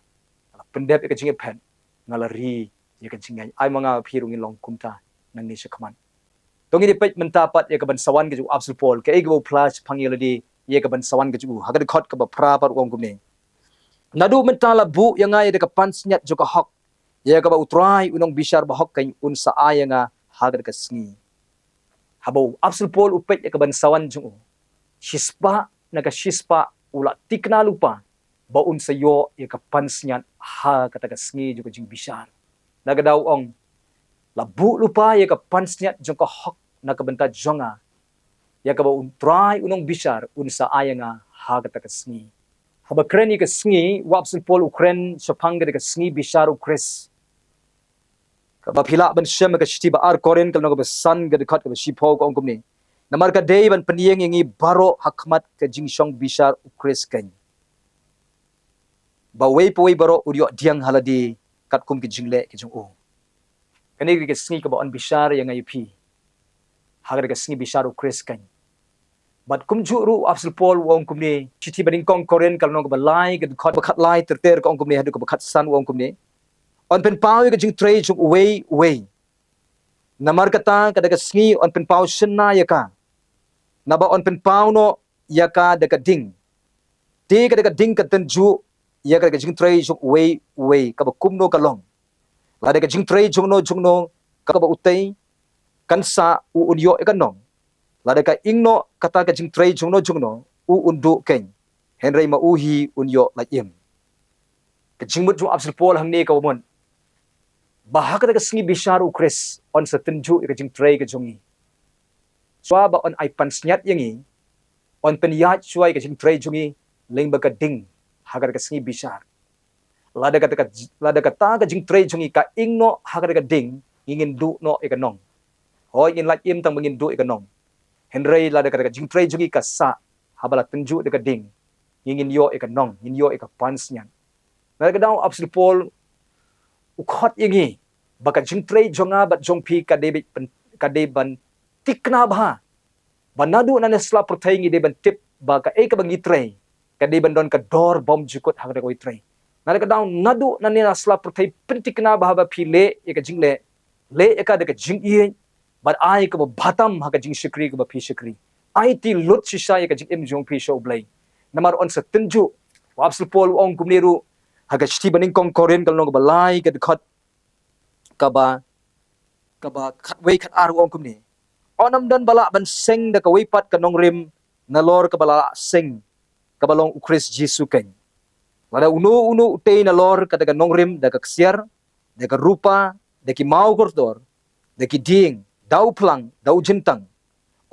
nga la pyndep ïa ka jingïaphet, nga la ri ïa ka jingngeit. Ai ma nga phi ruh ngin long kumta nangne shakhmat. To ngin ïa peit mynta pat ïa ka ban sa wan ka jong u Apostol Paul, kaei kaba u phla shaphang ïa lade ïa ka ban sa wan ka jong u. Ha ka dkhot kaba phra pat u ong kumne, naduh mynta la buh ïa nga ïa da ka pansngiat jong ka hok, ïa kaba U Trai u nongbishar bahok keiñ un sa ai ïa nga ha ka da ka sngi. Haba u Apostol Paul u peit ïa ka ban sa wan jong u, shispah na ka shispah u la tikna lypa ba un sa ïoh ïa ka pansngiat ha kata ka sngi jong ka jingbishar. Na ka daw u ong, la buh lypa ïa ka pansngiat jong ka hok na ka bynta jong nga, ïa kaba U Trai u nongbishar un sa ai ïa nga ha kata ka sngi. Haba kren ïa ka sngi, u Apostol Paul u kren shaphang ka da ka sngi bishar U Khrist. Kaba phi lah ban shem ha ka shithi ba ar Korinth ka lynnong kaba san ka dkhot kaba shiphew ka ong kumne, namar ka dei ban pynïeng ïa ngi baroh ha khmat ka jingshong bishar U Khrist keiñ, ba uwei pa uwei baroh un ïoh diang ha lade katkum ki jingleh ki jong u. Kane ka sngi kaba yn bishar ïa nga ïa phi ha ka da ka sngi bishar U Khrist keiñ. Bad kumjuh ruh u Apostol Paul u ong kumne, shithi ba nyngkong Korinth ka lynnong kaba lai ka dkhot ba khatlai ter ter ka ong kumne haduh kaba khatsan u ong kumne, yn pynpaw ïa ka jingtrei jong uwei uwei. Namar kata ka da ka sngi yn pynpaw shynna ïa ka, naba yn pynpaw noh ïa ka da ka ding. Te ka da ka ding kan tynjuh ïa ka da ka jingtrei jong uwei uwei, kaba kumno ka long. Lada ka jingtrei jongno jongno kaba utei kan sah, u un ïoh ïa ka nong. Lada ka ing noh kata ka jingtrei jongno jongno, u un duh keiñ, hynrei ma u hi un ïoh lait im. Ka jingmut jong u Apostol Paul hangne kaba mut ba ha kata ka sngi bishar U Khrist yn sa tynjuh ïa ka jingtrei ka jong ngi. Shuwa ba yn ai pansngiat ïa ngi, yn pynïaid shuwa ïa ka jingtrei jong ngi lyngba ka ding ha kata ka sngi bishar. Lada kata ka, lada kata ka jingtrei jong ngi ka ing noh ha kata ka ding, ngi ngin duh noh ïa ka nong. Hooid, ngin lait im tang ba ngin duh ïa ka nong. Hynrei lada kata ka jingtrei jong ngi ka sah, haba la tynjuh da ka ding, ngi ngin ïoh ïa ka nong, ngin ïoh ïa ka pansngiat. Na ka daw u Apostol Paul u khot ïa ngi ba ka jingtrei jong nga bad jong phi ka dei ban, ka dei ban tikna bha. Ba naduh nangne sla pyrthei ngi dei ban tip ba kaei kaba ngi trei ka dei ban don ka dor bymjukut ha kata kawei trei. Na ka daw naduh nangne sla pyrthei pyntikna bha ba phi leh ïa ka jingleh, leh ïa ka da ka jingïeit, bad ai kaba bha tam ha ka jingshakri kaba phi shakri. Aiti lut shisha ïa ka jingim jong phi sha U Blei. Namar yn sa tynjuh, u Apostol Paul u ong kumne ruh ha ka shithi ba nyngkong Korinth ka lynnong kaba lai ka dkhot kaba, kaba khatwei khatar u ong kumne, yn ym don ba lah ban seng da kawei pat ka nongrim nalor kaba la seng, kaba long U Khrist Jisu keiñ. Lada uno uno u tei nalor kata ka nongrim da ka ksiar, da ka rupa, da ki maw kordor, da ki dieng, da u phlang, da u jyntang,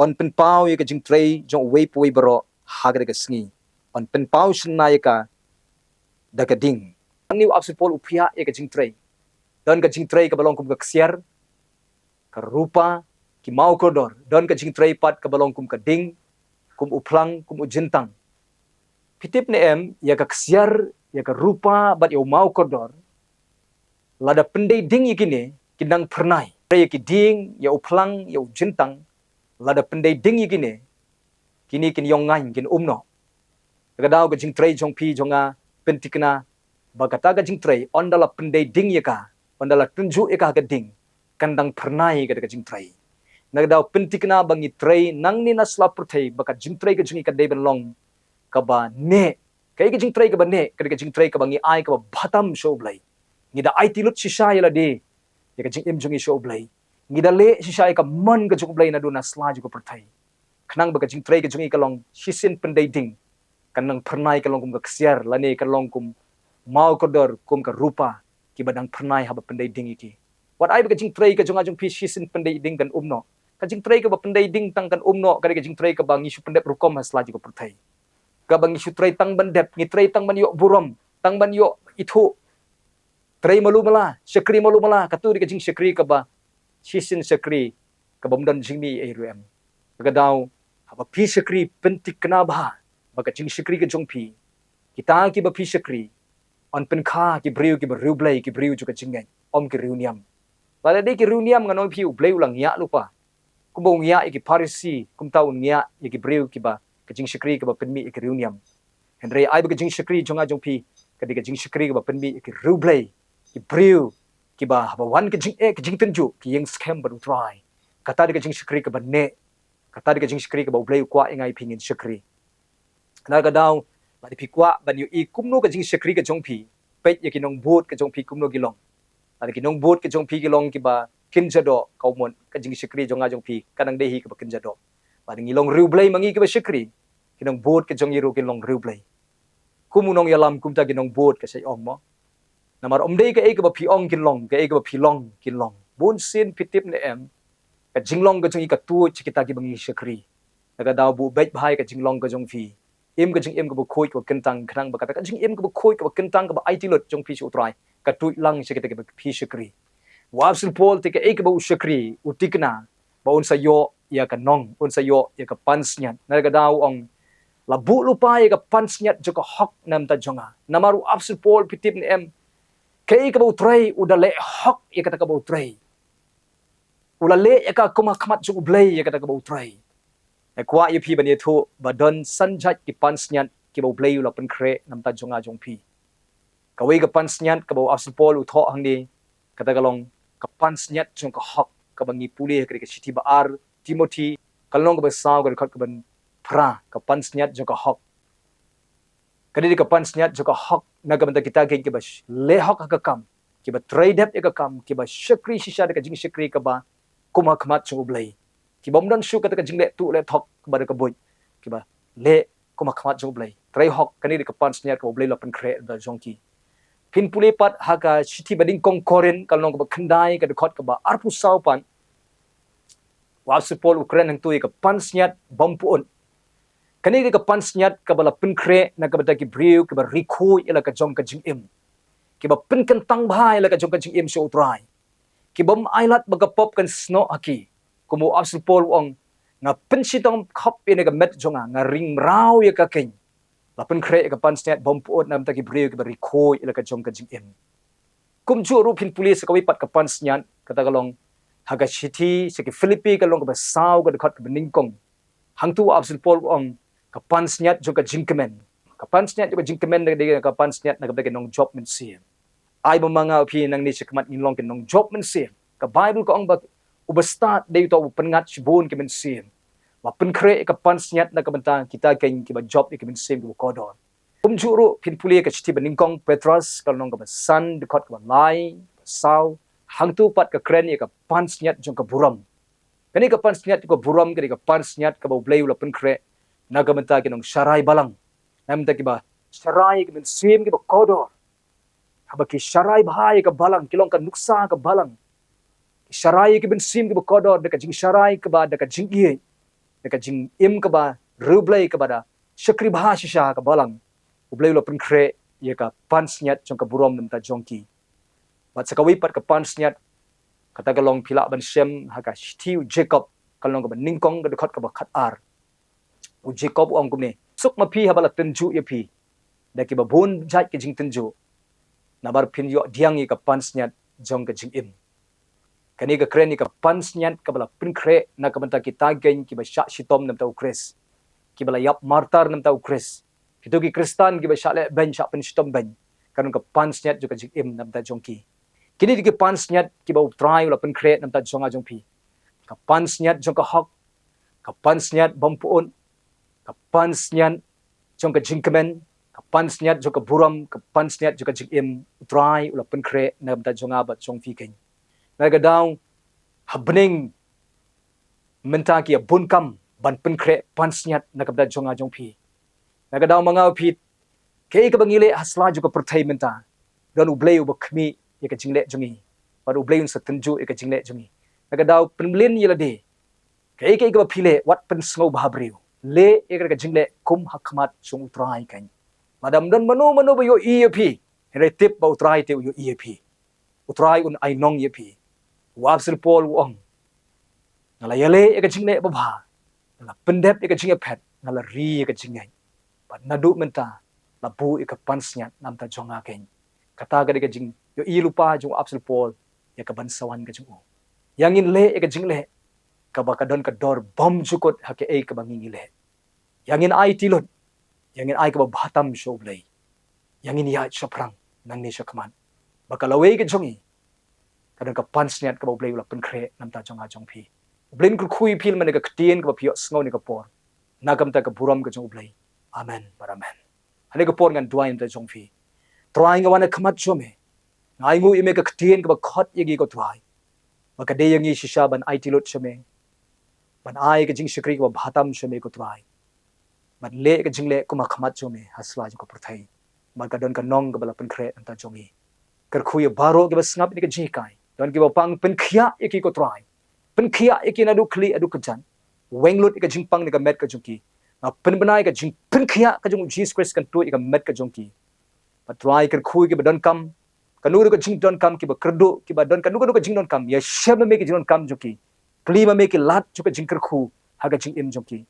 yn pynpaw ïa ka jingtrei jong uwei pa uwei baroh ha kata ka sngi. Yn pynpaw shynna ïa ka da ka ding. Hangne u Apostol Paul u phiah ïa ka jingtrei. Don ka jingtrei kaba long kum ka ksiar, ka rupa, ki maw kordor. Don ka jingtrei pat kaba long kum ka ding, kum u phlang, kum u jyntang. Phi tip ne em, ïa ka ksiar, ïa ka rupa bad ïa u maw kordor, lada pyndei ding ïa kine, kin nang phyrnai. Trei ïa ki dieng, ïa u phlang, ïa u jingtang, lada pyndei ding ïa kine, kine kin ïong ngaiñ, kin um noh. Ka daw ka jingtrei jong phi jong nga, pynthikna ba kata ka jingtrei, ynda la pyndei ding ïa ka, ynda la tynjuh ïa ka ha ka ding, kan dang phyrnai kata ka jingtrei. Na ka daw pynthikna ba ngi trei nangne na sla pyrthei, ba ka jingtrei ka jong ngi ka dei ban long kaba neh. Kaei ka jingtrei kaba neh? Ka dei ka jingtrei kaba ngi ai kaba bha tam sha U Blei. Ngi da aiti lut shisha ïa lade ïa ka jingim jong ngi sha U Blei. Ngi da leh shisha ïa ka mon ka jong U Blei naduh na sla jong ka pyrthei. Khnang ba ka jingtrei ka jong ngi ka long shisien pyndei ding, kan nang phyrnai, ka long kum ka ksiar lane ka long kum maw kordor, kum ka rupa, kiba dang phyrnai haba pyndei ding ïa ki. Wat ai ba ka jingtrei ka jong nga jong phi shisien pyndei ding kan um noh. Ka jingtrei kaba pyndei ding tang kan um noh, ka dei ka jingtrei kaba ngi shu pyndep rukom ha sla jong ka pyrthei. Kaba ngi shu trei tang ban dep, ngi trei tang ban ïoh burom, tang ban ïoh ithuh. Trei malu mala, shakri malu mala, kato dei ka jingshakri kaba shisien shakri, kaba ym don jingmih ei ruh em. Ka daw, haba phi shakri, pynthikna bha ba ka jingshakri ka jong phi, kita kiba phi shakri, yn pynkha ki briew kiba riewblei, ki briew jong ka jingngeit, ym ki riewniam. Lada dei ki riewniam, ngan ong ïa phi, U Blei u la ngiah lypa. Kumba u ngiah ïa ki Pharisi, kumta un ngiah ïa ki briew kiba, ka jingshakri kaba pynmih ïa ki riewniam. Hynrei ai ba ka jingshakri jong nga jong phi ka dei ka jingshakri kaba pynmih ïa ki riewblei, ki briew kiba haba wan ka jingeh, ka jingtynjuh, ki ïeng skhem bad U Trai. Kata dei ka jingshakri kaba neh. Kata dei ka jingshakri kaba U Blei u kwah ïa nga ïa phi ngin shakri. Na ka daw, lada phi kwah ban ïohi kumno ka jingshakri ka jong phi, peit ïa ki nongbud ka jong phi kumno ki long. Lada ki nongbud ka jong phi ki long kiba kynja doh, ka mut ka jingshakri jong nga jong phi kan nang dei hi kaba kynja doh. Lada ngi long riewblei ma ngi kiba shakri, ki nongbud ka jong ngi ruh kin long riewblei. Kum u nongïalam kumta ki nongbud, ka shait ong mo. Namar ym dei kaei kaba phi ong kin long, kaei kaba phi long kin long. Bun sien phi tip ne em, ka jinglong ka jong ngi ka tuid sha kita kiba ngi shakri. Na ka daw buh beit bha ïa ka jinglong ka jong phi. Im ka jingim kaba khuid kaba kyntang, khnang ba kata ka jingim kaba khuid kaba kyntang kaba aiti lut jong phi sha U Trai ka tuid lang sha kita kiba phi shakri. U Apostol Paul te kaei kaba u shakri, u thikna ba un sa ïoh ïa ka nong, un sa ïoh ïa ka pansngiat. Na ka daw u ong, la buh lypa ïa ka pansngiat jong ka hok na bynta jong nga. Namar u Apostol Paul, phi tip ne em, kaei kaba u trei, u da leh hok ïa kata kaba u trei. U la leh ïa ka kum ha khmat jong U Blei ïa kata kaba u trei. Nga kwah ïa phi ban ïathuh ba don san jait ki pansngiat kiba U Blei u la pynkhreh na bynta jong nga jong phi. Kawei ka pansngiat kaba u Apostol Paul u thoh hangne, kata ka long ka pansngiat jong ka hok, kaba ngi pule ha ka shithi ba ar Timothi, ka lynnong kaba saw, ka dkhot kaba phra, ka pansngiat jong ka hok. Ka dei ka pansngiat jong ka hok na ka bynta kita kiba sh-, leh hok ha ka kam, kiba trei dep ïa ka kam, kiba shakri shisha da ka jingshakri kaba kum ha khmat jong U Blei. Kiba ym don shuh kata ka jingleh tuh leh thok kaba da ka buit, kiba leh kum ha khmat jong U Blei. Trei hok, kane dei ka pansngiat kaba U Blei u la pynkhreh da jong ki. Phin pule pat ha ka shithi ba nyngkong Korinth, ka lynnong kaba khyndai, ka dkhot kaba arphew saw pat, u Apostol Paul u kren hangto ïa ka pansngiat bym pyut. Kane dei ka pansngiat kaba la pynkhreh na ka bynta ki briew kiba ri khuid ïa la ka jong ka jingim, kiba pynkyntang bha ïa la ka jong ka jingim sha U Trai, kibym ailad ba ka pop kan snoh ha ki. Kum u Apostol Paul u ong, nga pynshitom khop ïa kane ka met jong nga, nga ring mraw ïa ka keiñ. La pynkhreh ïa ka pansngiat bym pyut na bynta ki briew kiba ri khuid ïa la ka jong ka jingim. Kumjuh ruh phin pule sa kawei pat ka pansngiat, kata ka long ha ka shithi sha ki Philippi, ka lynnong kaba saw, ka dkhot kaba nyngkong. Hangto u Apostol Paul u ong, ka pansngiat jong ka jingkmen. Ka pansngiat jong ka jingkmen ka dei ka pansngiat na ka bynta ki nongjop mynsiem. Ai ba ma nga u phi nangne shakhmat ngin long ki nongjop mynsiem. Ka Baibl ka ong ba uba stad dei uta uba pynngat shibun ki mynsiem. Ba pynkhreh ïa ka pansngiat na ka bynta kita kiba jop ïa ki mynsiem kiba kordor. Kumjuh ruh phin pule ka shithi ba nyngkong Petros, ka lynnong kaba san, dkhot kaba lai, kaba saw. Hangto pat ka kren ïa ka pansngiat jong ka burom. Kane ka pansngiat jong ka burom, kane ka pansngiat kaba U Blei u la pynkhreh na ka bynta ki nongsharai balang, na ka bynta kiba sharai ki mynsiem kiba kordor. Haba ki sharai bha ïa ka balang, ki long ka nuksa ka balang. Ki sharai ïa ki mynsiem kiba kordor da ka jingsharai kaba da ka jingïeit, da ka jingim kaba riewblei, kaba da shakri bha shisha ha ka balang. U Blei u la pynkhreh ïa ka pansngiat jong ka burom na ka bynta jong ki. Bad sa kawei pat ka pansngiat, kata ka long phi lah ban shem ha ka shithi u Jakob, ka lynnong kaba nyngkong, ka dkhot kaba khatar. U Jakob u ong kumne, suk ma phi haba la tynjuh ïa phi da kiba bun jait ki jingtynjuh, namar phin ïoh pdiang ïa ka pansngiat jong ka jingim. Kane ka kren ïa ka pansngiat kaba la pynkhreh na ka bynta kita keiñ kiba shah shitom na ka bynta u Khrist, kiba la ïap martar na ka bynta u Khrist. Kito ki Khristan kiba shah leh beiñ, shah pynshitom beiñ, ka don ka pansngiat jong ka jingim na ka bynta jong ki. Kine dei ki pansngiat kiba U Trai u la pynkhreh na ka bynta jong nga jong phi. Ka pansngiat jong ka hok, ka pansngiat bym pyut, ka pansngiat jong ka jingkmen, ka pansngiat jong ka burom, ka pansngiat jong ka jingim, U Trai u la pynkhreh na ka bynta jong nga bad jong phi keiñ. Na ka daw, ha bneng mynta ki ïa bun kam ban pynkhreh pansngiat na ka bynta jong nga jong phi. Na ka daw ma nga u phi, kaei kaba ngi leh ha sla jong ka pyrthei mynta, don U Blei uba khmih ïa ka jingleh jong ngi, bad U Blei un sa tynjuh ïa ka jingleh jong ngi. Na ka daw pynmlien ïa lade, kaei kaei kaba phi leh, wat pynsngew bha briew. Leh ïa ka jingleh kum ha khmat jong U Trai keiñ. Lada ym don mano mano ba ïohi ïa phi, hynrei tip ba U Trai te u ïohi ïa phi. U Trai un ai nong ïa phi. U Apostol Paul u ong, nga la ïaleh ïa ka jingleh babha, nga la pyndep ïa ka jingïaphet, nga la ri ïa ka jingngeit. Bad naduh mynta la buh ïa ka pansngiat na ka bynta jong nga keiñ. Kata ka dei ka jingïohi lypa jong u Apostol Paul ïa ka ban sa wan ka jong u. Ïa ngin leh ïa ka jingleh kaba ka don ka dor bymjukut ha kaei kaba ngi ngi leh. Ïa ngin aiti lut, ïa ngin ai kaba bha tam sha U Blei. Ïa ngin ïaid shaphrang nangne shakhmat, ba ka lawei ka jong ngi ka don ka pansngiat kaba U Blei u la pynkhreh na ka bynta jong nga jong phi. U Blei un kyrkhu ïa phi lem na ka ktien kaba phi ïohsngew ha kane ka por, na ka bynta ka burom ka jong U Blei. Amen bad amen. Ha kane ka por ngan duwai na ka bynta jong phi. Trai, nga wan ha khmat jong me, nga ainguh ïa me ka ktien kaba khot ïa ngi ko Trai, ba ka dei ïa ngi shisha ban aiti lut sha me, ban ai ka jingshakri kaba bha tam sha me ko Trai, ban leh ka jingleh kum ha khmat jong me ha sla jong ka pyrthei. Bad ka don ka nong kaba la pynkhreh na ka bynta jong ngi. Kyrkhu ïa baroh kiba sngap ïa ka jinghikai, don kiba pang, pynkhiah ïa ki ko Trai. Pynkhiah ïa ki naduh khlieh haduh kjat. Weng lut ïa ka jingpang ne ka met ka jong ki. Nga pynbna ïa ka jingpynkhiah ka jong U Jisu Khrist kan tuid ïa ka met ka jong ki. Bad Trai, kyrkhu ïa kiba donkam kano kano ka jingdonkam, kiba kyrduh, kiba don kano kano ka jingdonkam, ïashem ma me ki jingdonkam jong ki. Plie ma me ki lad jong ka jingkyrkhu ha ka jingim jong ki.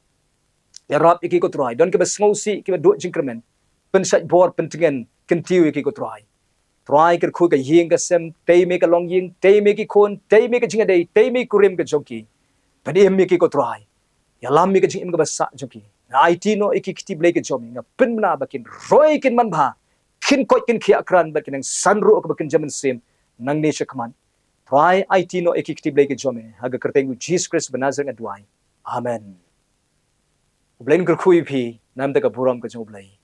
Ïarap ïa ki ko Trai, don kiba sngewsih, kiba duh jingkyrmen, pynshait bor, pyntngen, kyntiew ïa ki ko Trai. Trai, kyrkhu ka ïing ka sem, tei me ka longïing, tei me ki khun, tei me ka jingïadei, tei me ki kurim ka jong ki. Pynim ïa ki ko Trai. Ïalam ïa ka jingim kaba sah jong ki. Nga aiti noh ïa ki kti blei ka jong me, nga pynbna ba kin roi, kin manbha, kin koit, kin khiah krat bad kin nang san ruh kaba kynja mynsiem nangne shakhmat. Trai, aiti noh ïa ki kti blei ka jong me, ha ka kyrteng U Jisu Khrist ba Nasaret nga duwai. Amen. U Blei un kyrkhu ïa phi na ka bynta ka burom ka jong U Blei.